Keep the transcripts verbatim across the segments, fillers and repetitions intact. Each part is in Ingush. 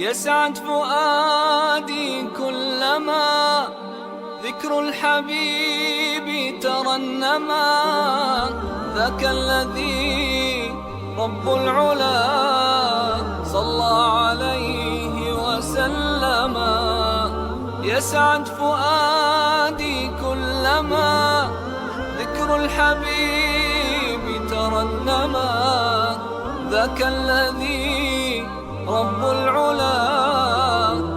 يسعد فؤادي كلما ذكر الحبيب ترنما. ذاك الذي رب العلا صلى عليه وسلم. يسعد فؤادي كلما ذكر الحبيب ترنما. ذاك الذي رب العلا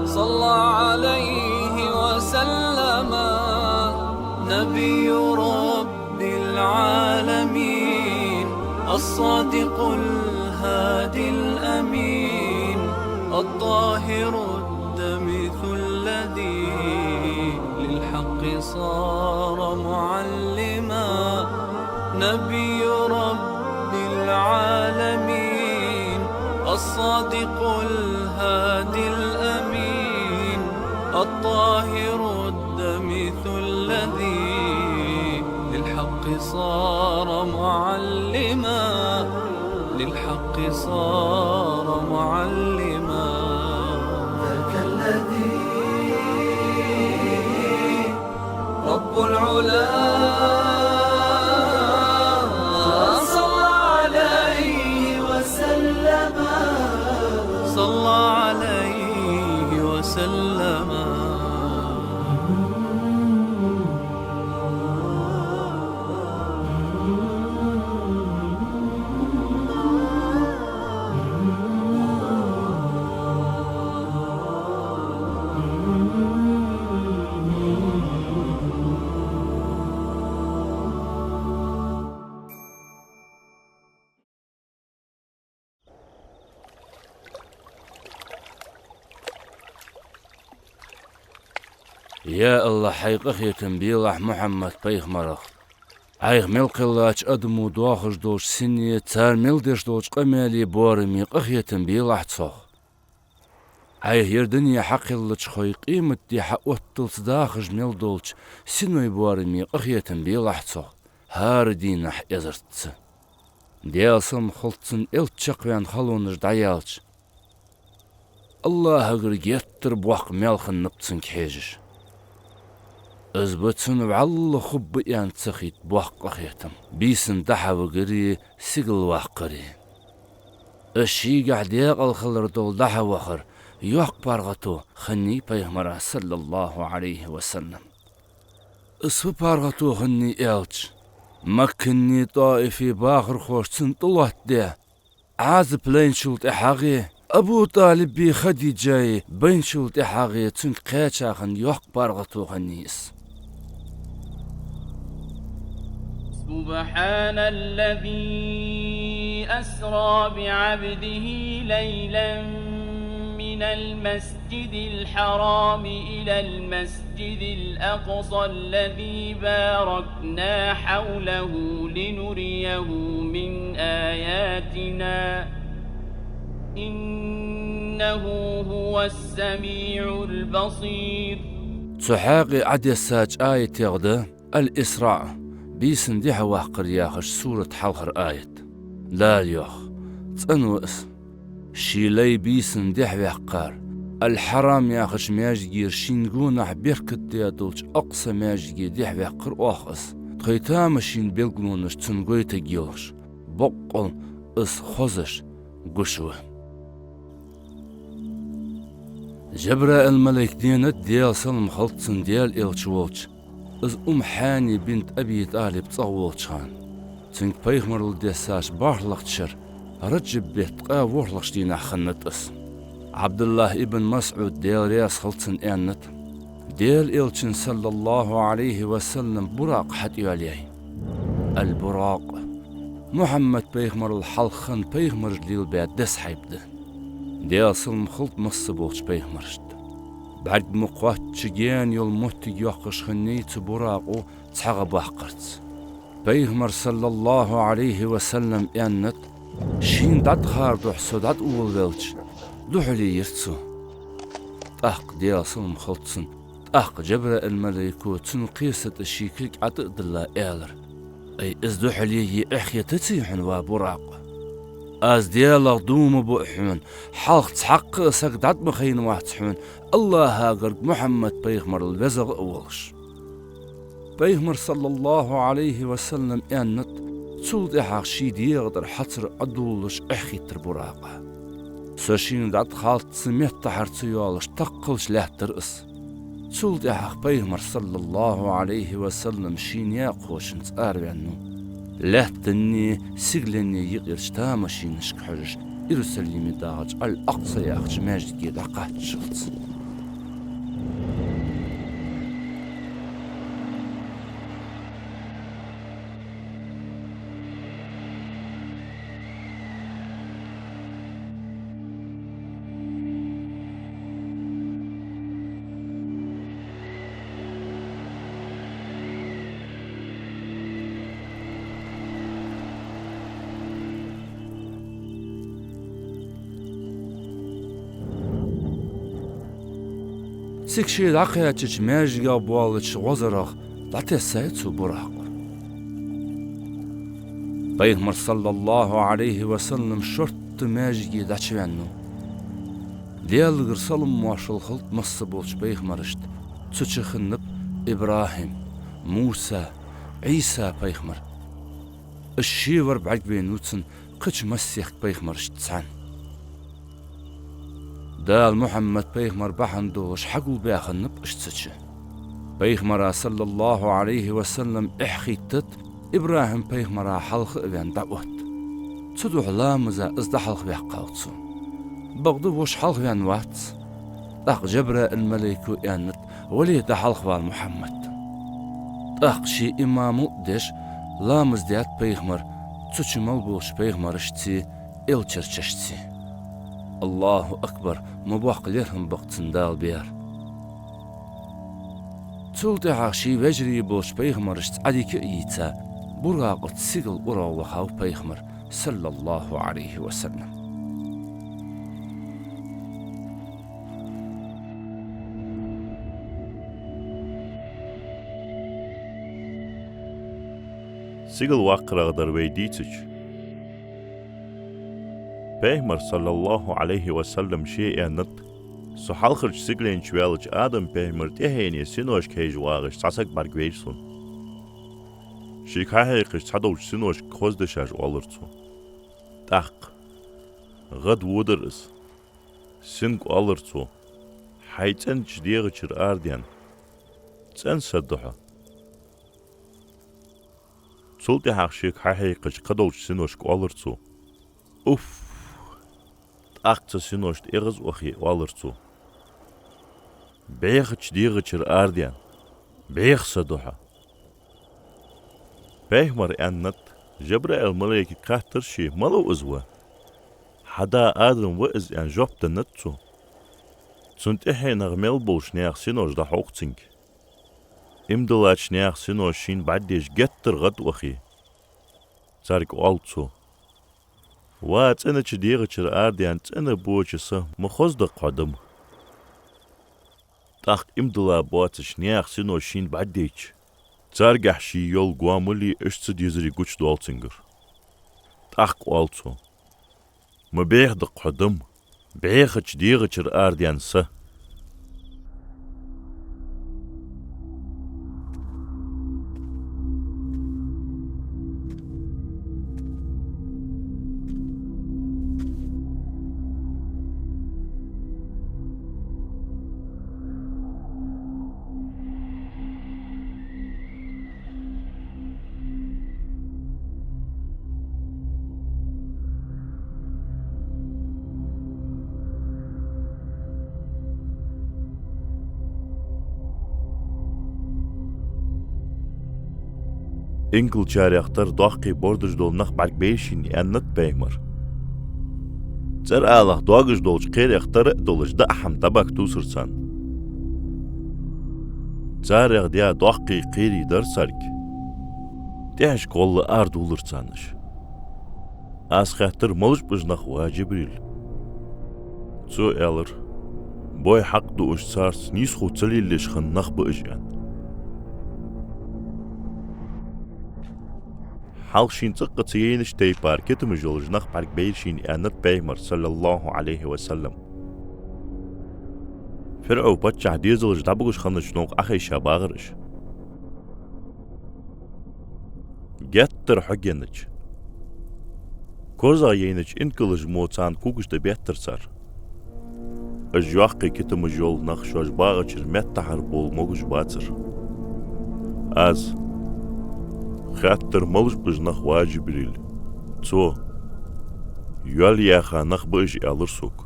صلى عليه وسلم. نبي رب العالمين، الصادق الهادي الأمين، الطاهر الدمث الذي للحق صار معلما. نبي رب العالمين، الصادق الهادي الأمين، الطاهر الدمث الذي للحق صار معلما، للحق صار معلما. ذاك الذي رب العلا صلى عليه وسلم. صلى عليه وسلم. Я АллахӀ, Хьай къахетам белахь Мухьаммад-пайхамарах. Ӏайха мел кхеллача адамо доахаш долча сине, цар мел деш долча къамаьле, боараме къахетам белахь цох. Ӏайха ер дуне хьакхеллача хой къематди хьаотталца дахаш мел долча синой боараме къахетам белахь цох, хӀара дийнахьа эзарзца. Даьла салам хилда цунна, элча чакхваьнна халонаш дӀаяьлча, АллахӀагара геттара боккха маьл хиннаб цунга хьежаш. Из ба цунна вӀалла хургба аьнна ца хийтта боккха къахетам, бийсан дӀахьавигари, сигала ваккхари. Из шийгахьа декъала хилар дола дӀахьавахар йоккха паргӀато хиннай пайхамара, саллаллахӀу Ӏалайхи ва саллам. Из фу паргӀато хиннай аьлча, Макканеи ТӀоифеи бахархоша цунна тӀалоаттадаь, Ӏазап лайначул тӀехьагӀа, Абу ТӀалиби Хадиджаи байначул тӀехьагӀа цунга кхаьча хинна йоккха паргӀато хиннай из. سبحان الذي أسرى بعبده ليلا من المسجد الحرام إلى المسجد الأقصى الذي باركنا حوله لنريه من آياتنا إنه هو السميع البصير. Цу хьакъехьа Ӏодессача аятех да Аль-Исраъ, бийсан дехьаваккхар яхаш сурата хьалхара аят. Дала йоах: цӀена ва Из, Ший лай бийсан дехьаваьккхар, Аль-Хьарам яхача маьждигера шийна гонахьа беркат даь долча Акъса маьждиге дехьаваьккхар Оаха Из, тхоай тамашийна белгалонаш цунна гойтаргйолаш. Боккъал Из хозаш, гуш ва. Жабраил малайк денад, Даьла салам хилда цунна, Даьла элча волча, из Умм Хьани бинт Аби ТӀалиб цӀагӀа волча хана. Цунга пайхамарал дессача бархӀлагӀча шера, Раджаб бетта ткъаь ворхӀлагӀча дийнахьа хиннад из. Ӏабдуллахь ибн МасӀуда, Даьла раьза хилва цунна, аьннад: Даьла элчанна, саллаллахӀу Ӏалайхи ва саллам, Буракъ хьатӀайоалаяьй. Аль-Буракъ Мухьаммад пайхамарал хьалха хинна пайхамараш лелабаь деза хьайба да. Даьла салам хилда массаболча пайхамарашта. БӀарг ма кхоачча гаьна йола моттиг йоаккхаш хиннай цу Буракъо цхьа гӀа баккхарца. Пайхамара, саллаллахӀу Ӏалайхи ва саллам, аьннад: Шийна дӀатӀахара духьа со дӀатӀаволавелча, духьале йир цо. ТӀаккха, Даьла салам хилда цунна, тӀаккха Жабраил малайко цунна кхеса тӀа ший кулг ӀотӀа а дилла аьлар: Ай, из духьале е эхь хетаций хьона, ва Буракъ? Аз Даьлах дув ма буъ хьона, хьалха цхьаккха а саг дӀатӀа ма хайна вац хьона, АллахӀагара Мухьаммад пайхамарал везагӀа а волаш». Пайхамара, саллаллахӀу Ӏалайхи ва саллам, аьннад, цул тӀехьагӀа ший дегӀа тӀара хьацар Ӏодуллаш эхь хийттар Буракъа. Со шийна дӀатӀа хьалхца меттахьара ца йоалаш, тӀаккха лаьттар из. Цул тӀехьагӀа пайхамар, саллаллахӀу Ӏалайхи ва саллам, ший наькъахошца араваьннав. Лаьттани сигаленни юкъерча тамашийнашка хьежаш, Иерусалиме дагӀача Аль-Акъса яхача маьждиге дӀакхаччалца. Цига ше дӀакхаьчача, маьждигах болча гӀозарах дӀатессай цу Буракъа. Пайхамар, саллаллахӀу Ӏалайхи ва саллам, шортта маьждиге дӀачуваьннав. Даьлагара салам-моаршал хилда массаболча пайхамарашта. Цу чу хиннаб ИбрахӀим, Муса, Ӏийса пайхамар. Уж шевар бӀаргавайнав цунна кхыча масех пайхамарашца цхьана. Дала Мухьаммад пайхамар бахьан долаш хьагулбаь хиннаб уж цу чу. Пайхамара, саллаллахӀу Ӏалайхи ва саллам, эхь хийттад, ИбрахӀим пайхамара хьалха а ваьнна дӀаотт. Цудухьа ламаза из дӀахьалхаваьккхав цо. Бакъда, воша хьалхаваьнна вац. ТӀаккха Жабраил малайко аьннад: «Вале, дӀахьалхавала, Мухьаммад». ТӀаккха ше имамал а деш, ламаз даьд пайхамара цу чу мел болча пайхамарашцеи элчарчашцеи. АллахӀу акбар, ма боккха лерхӀам ба-кх цунна Дала баьр. Цул тӀехьагӀа ший вежарий болча пайхамарашца Ӏадика а йийца, Буракъаца сигала урагӀвахав пайхамар, саллаллахӀу Ӏалайхи ва саллам. Сигала ваккхарах дар вай дийцача, пайхамара, саллаллахӀу Ӏалайхи ва саллам, ше аьннад: «Со хьалхарча сигаленчу ваьлча, Адам-пайхамара тӀехьене синошка хьежа вагӀаш цхьа саг бӀаргавайра сона. Шийга хьахьекхаш цхьадолча синошка хоза дешаш оалар цо. ТӀаккха гӀадводар из. Синга оалар цо: „Хьай цӀенача дегӀа чура арадаьнна, цӀена са да хьо“. Цул тӀехьагӀа шийга хьахьекхача кхыдолча синошка оалар цо: „Уф!“ ТӀаккха цу синошта эгӀаз а вахе, оалар цо: „БӀехача дегӀа чура арадаьнна, бӀеха са да хьо“. Пайхамара аьннад, Жабраил малайкага хаьттар ше: „Малав из ва?“ „Хьа да Адам ва из“, аьнна, жоп деннад цо. „Цунна тӀехьенах мел болча наьха синош дӀахьокх цунга“. Иман диллача наьха синоша шийна бӀаргадайча геттара гӀадвахе, царга оал цо: „Ва цӀенача дегӀа чура арадаьнна, цӀена боча са, ма хоза да-кх хьо да-м“. ТӀаккха иман дилла боацача наьха синоша шийна бӀаргадайча, царгахьа ший йола гомали, уж ца дезари гучадоал цунгара. ТӀаккха оал цо: „Ма бӀеха да-кх хьо да-м, бӀехача дегӀа чура арадаьнна са“. Инкалчарех тара доккхий бордаш дола нах бӀаргабайра шийна, аьннад пайхамара. ЦӀералах догаш долча кхерех тара а долаш, даа хӀама дӀабаха тувсар царна. Царех даь доккхий кхерий дар царга. ТӀехьашка гӀолла арадувлар царна уж. Аз хаьттар: „Малаш ба уж нах, ва Джибрил?“ Цо аьлар: „Бой хьакъ дууш, царца нийсхо ца лелаеш хинна нах ба уж“, аьнна. Хьалха шийна цӀаккха ца яйнача тайпара китамаш йолаш нах бӀаргабайра шийна, аьннад Пайхамара, саллаллахӀу Ӏалайхи ва саллам. ФирӀавн паччахьа дезалаш дӀабугаш хиннача новкъа Ӏохайша багӀар уж. Геттара хьогенача, корзагӀа яйнача инкалаша мо царна когаш тӀа беттар цар. Уж йоккхий китамаш йола нах шоаш багӀачара меттахьара бола могаш бацар. Аз хаьттар, малаш ба уж нах, ва Джибрил? Цо: «Йоал яьха нах ба уж», — аьлар сога.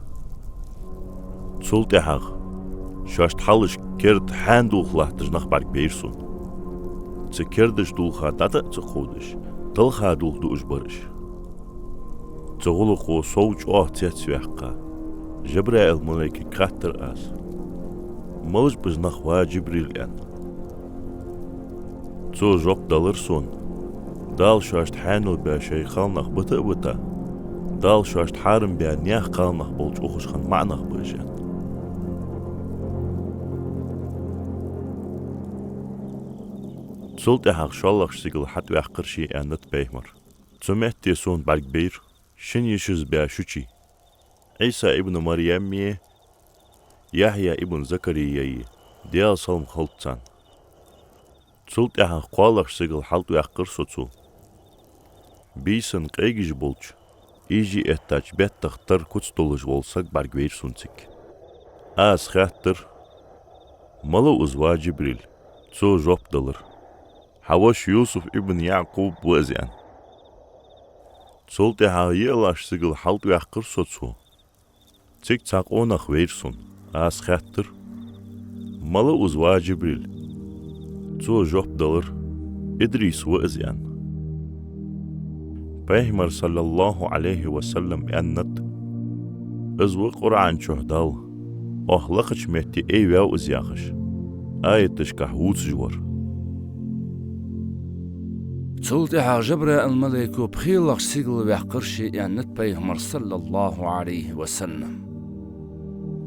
Цул тӀехьагӀа шоашта хьалхашка керда хьаьна дулх латташ нах бӀаргабайра сона. Цу кердашта дулха дӀатӀа а ца кховдаш, талха дулх дуаш бар уж. Цу гӀулакхо сов чӀоагӀа цецваьккха, Жабраил малайкага хаьттар аз: «Малаш ба уж нах, ва Джибрил?» — аьнна. Цо жоп далар сона: «Дала шоашта хьаьнал баь шоай кхалнах бита а бита, Дала шоашта хьарам баь наьха кхалнах болча ухаш хинна маӀа нах ба уж», — аьнна. Цул тӀехьагӀа шоллагӀча сигала хьатӀаваьккхар ше, аьннад Пайхамара. Цу метте сона бӀаргабайра шин йишас баь шу чий: Ӏийса ибн Марьями, Яхья ибн Закарияи, Даьла салам хилда царна. Цул тӀехьагӀа кхоалагӀча сигала хьалтӀаваьккхар со цо. Бийсан къегаш болча, ийжи эттача беттах тара куц долаш вола саг бӀаргавайра сона цига. Аз хаьттар: «Мала ва из, ва Джибрил?» Цо жоп далар: «Хьа воша Юсуф ибн Якъуб ва из», — аьнна. Цул тӀехьагӀа йиълагӀча сигала хьалтӀаваьккхар со цо. Цига цхьа къонах вайра сона. Аз хаьттар: «Мала ва из, ва Джибрил?» Цо жоп далар: «Идрис ва из», — аьнна. Пайхамара, саллаллахӀу Ӏалайхи ва саллам, аьннад: «Из ва Къуръан чу Дала оаха лакхача метте айваьв из яхаш, аяташка вувцаш вар». Цул тӀехьагӀа Жабраил малайко пхелагӀча сигала ваьккхар ше, аьннад Пайхамара, саллаллахӀу Ӏалайхи ва саллам.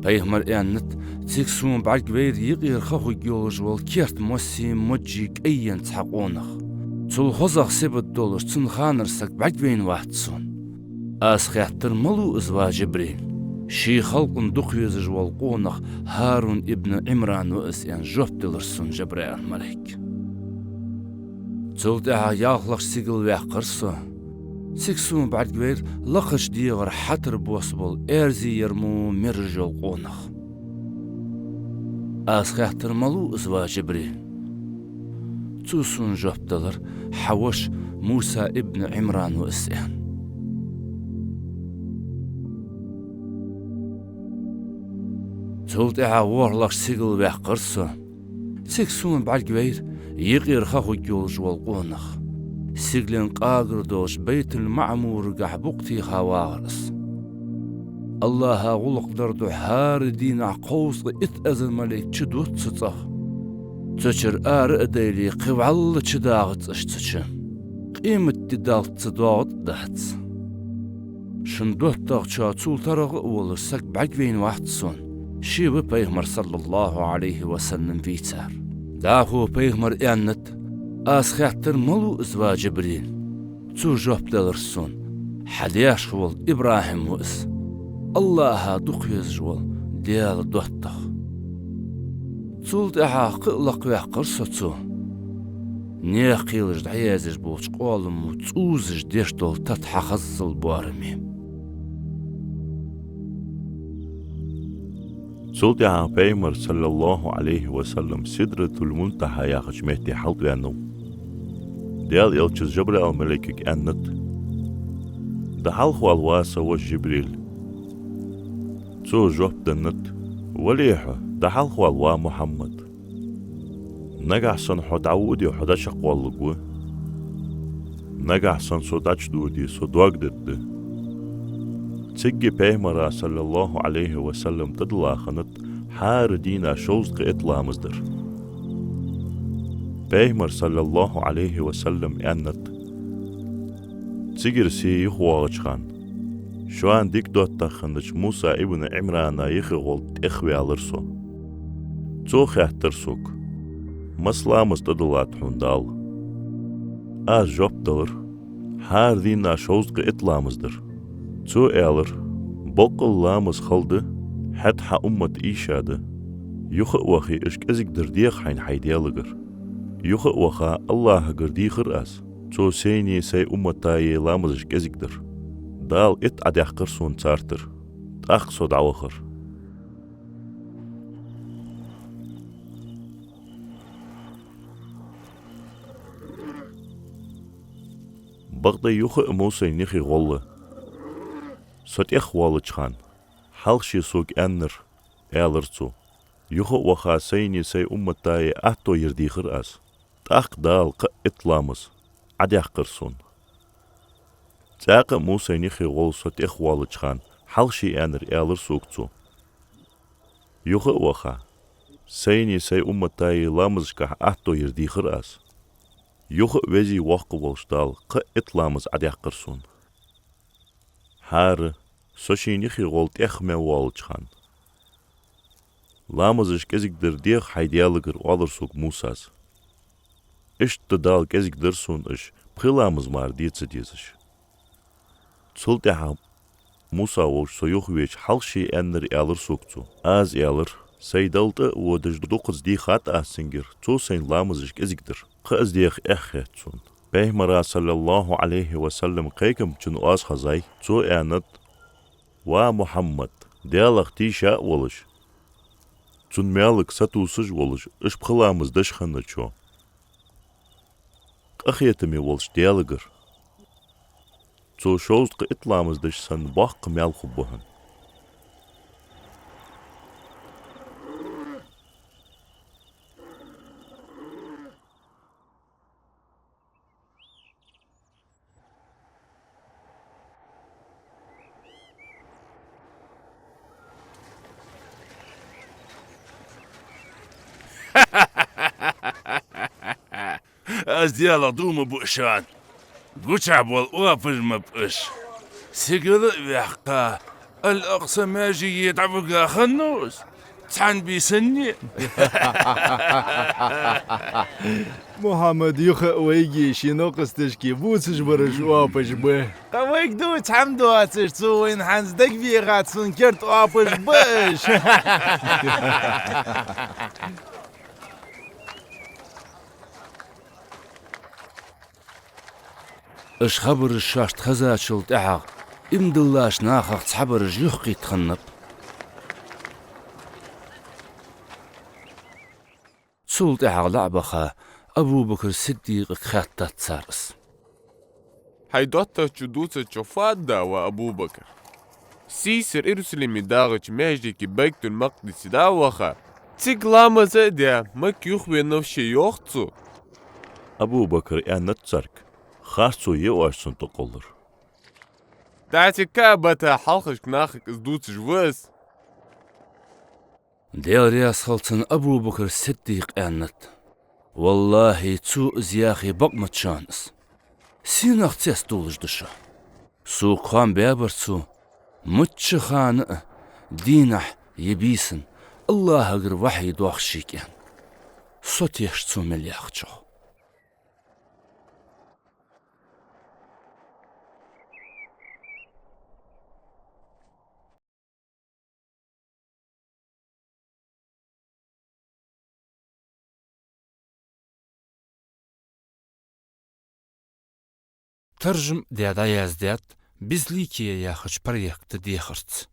Пайхамара аьннад: «Цига сона бӀаргавайра юкъера ха хургйолаш вола керта массе модж кӀайенна цхьа къонах. Цул хозагӀа сибат долаш цун ханара саг бӀаргавайна вац сона». Аз хаьттар: «Мала ва из, ва Джибрил?» «Ший халкъа дукха везаш вола къонах ХӀарун ибн Ӏимран ва из», — аьнна, жоп делар сона Жабраил малайко. Цул тӀехьагӀа ялхлагӀча сигала ваьккхар со. Цига сона бӀаргавайра лакхача дегӀара хьатара бос бола аьрзи ярмо мераж йола къонах. Аз хаьттар: «Мала ва из, ва Джибрил?» Цо сона жоп далар: «Хьа воша Муса ибн Ӏимран ва из», — аьнна. Цул тӀехьагӀа ворхӀлагӀча сигала ваьккхар со. Цига сона бӀаргавайра юкъера ха хургйолаш вола къонах. Сигален къагар долча Байтул-МаӀмурагахьа букъ теха вагӀар из. АллахӀа гӀулакх дар духьа хӀара дийнахьа кховзткъеи итт эзар малайк чудода цу цӀагӀа. Цу чура ара а дайла, кхы вӀалла чудагӀац уж цу чу. Къематди даллалца доагӀа а дац. Шун доттагӀчоа цул таргӀа а волаш саг бӀаргавайна вац сона. Ше ва Пайхамар, саллаллахӀу Ӏалайхи ва саллам, вийцар. ДӀахо Пайхамара аьннад: «Аз хаьттар: „Мала ва из, ва Джибрил?“ Цо жоп делар сона: „Хьа даьшха вола ИбрахӀим ва из, АллахӀа дукха везаш вола Даьла доттагӀа“». Цул тӀехьагӀа кхы а лакхваьккхар со цо. Наьха кхелаш дӀаязъеш болча къоаламо цӀувзаш деш дола тата хьахаззал боараме. Цул тӀехьагӀа Пайхамар, саллаллахӀу Ӏалайхи ва саллам, Сидратул-Мунтахьа яхача метте хьалтӀаваьннав. Даьла элчас Жабраил малайкага аьннад: «ДӀахьалхавала, ва са воша Джибрил». Цо жоп деннад: «Вале хьо, дӀахьалхавала, ва Мухьаммад. Нагахьа санна хьо дӀаводе, хьо дӀачакхвоалларгва. Нагахьа санна со дӀачудоде, со дог дергда». Цига Пайхамара, саллаллахӀу Ӏалайхи ва саллам, тӀадилла хиннад хӀара дийнахьа шовзткъеи итт ламаз дар. Пайхамара, саллаллахӀу Ӏалайхи ва саллам, аьннад: «Цигара се юхавоагӀача хана шоана дика доттагӀа хиннача Муса ибн Ӏимрана юхе гӀолла тӀехваьлар со. Цо хаьттар сога: „Масса ламаз тӀадиллад хьона Дала?“ Аз жоп далар: ХӀара дийнахьа шовзткъа итт ламаз дир. Цо аьлар: «Боккъал ламаз хала да, хӀаьта хьа уммат ийша да. Юха а вахе, уж кӀезига дар деха хьайна хьай Даьлагара». Юха а ваха, АллахӀагара дийхар аз. Цо сайнеи сай умматаи ламазаш кӀезига дир. Дала итт Ӏодаьккхар сона цар тӀара. ТӀаккха со дӀавахар. Бакъда юха а Мусайна юхе гӀолла со тӀехвоалача хана, хьалхашка сога аьннар, аьлар цо. Юха а ваха, сайнеи сай умматаи атто яр дийхар аз. ТӀаккха Дала кхы а итт ламаз Ӏодаьккхар сона. ЦӀаькха а Мусайна юхе гӀолла со тӀехвоалача хана, хьалхашка аьннар, аьлар сога цо. Юха а ваха, сайнеи сай умматаи ламазашкахь атто яр дийхар аз. Юха а Везеи Воккхеи волча Дала кхы а итт ламаз Ӏодаьккхар сона. ХӀара со шийна юхе гӀолла тӀехвоалача хана, ламазаш кӀезига дар деха хьай Даьлагара, оалар сога Мусас. Иштта Дала кӀезига дир сона уж, пхи ламаз мара де ца дезаш. Цул тӀехьагӀа Муса волча со юхавеча, хьалхашка аьннар, аьлар сога цо. Аз аьлар: «Сай Далла тӀа а водаш, дукхаза дийхад аз цунгара, цо сайна ламазаш кӀезига дир. Кхы а из деха эхь хет сона». Пайхамара, саллаллахӀу Ӏалайхи ва саллам, кхайкамчун оаз хезай, цо аьннад: «Ва Мухьаммад, Даьлах тийша а волаш, Цун маьлага сатувсаш а волаш, уж пхи ламаз деш хинначоа, къахетаме волча Даьлагара, цо шовзткъа итт ламаз деш санна, боккха маьл хургба хьона». Аз Даьлах дув ма буъ шоана. Гучахь бола оапаш ма баьб уж. Сигала а ваьккха, Ал-Акъса маьже дӀавига хиннав из цхьан бийсанна. Мухьаммад юха а вайга, ший новкъосташка бувцаш бараш оапаш ба. Кхы вайга дувца хӀама доацаш, цо вайна хӀанз дагавехад, цун керда оапаш ба уж. Уж хабараш шоашта хезачул тӀехьагӀа иман диллача нахах цхьабараш юхакхийтта хиннаб. Цул тӀехьагӀа лаьа баха, Абу-Бакр Сиддикъага хаьттад цар из: «Хьай доттагӀчо дувцачох фу аргда, ва Абу-Бакр? Сийсара Иерусалиме дагӀача маьждиге, Байтул-Макъдисе дӀа а ваха, цига ламаз а даь, Макка юхавенав ше, йоах цо». Абу-Бакра аьннад царга: «Харцо я оаш цунна тӀакхоллар. ДӀа цига Каабата хьалхашка нахага из дувцаш ва из». Даьла раьза хилва цунна, Абу-Бакр Сиддикъа аьннад: «ВаллахӀи, цо из яхе бакъ ма да шоана из. Сенах цецдувлаш да шо? Сога хоам баьбар цо, мичча хана а, дийнахьа е бийсанна, АллахӀагара вахьи доах шийга аьнна. Со теш цо мел яхачох». Таржам даь дӀаяздаьд «Безликие» яхача проекта дехарца.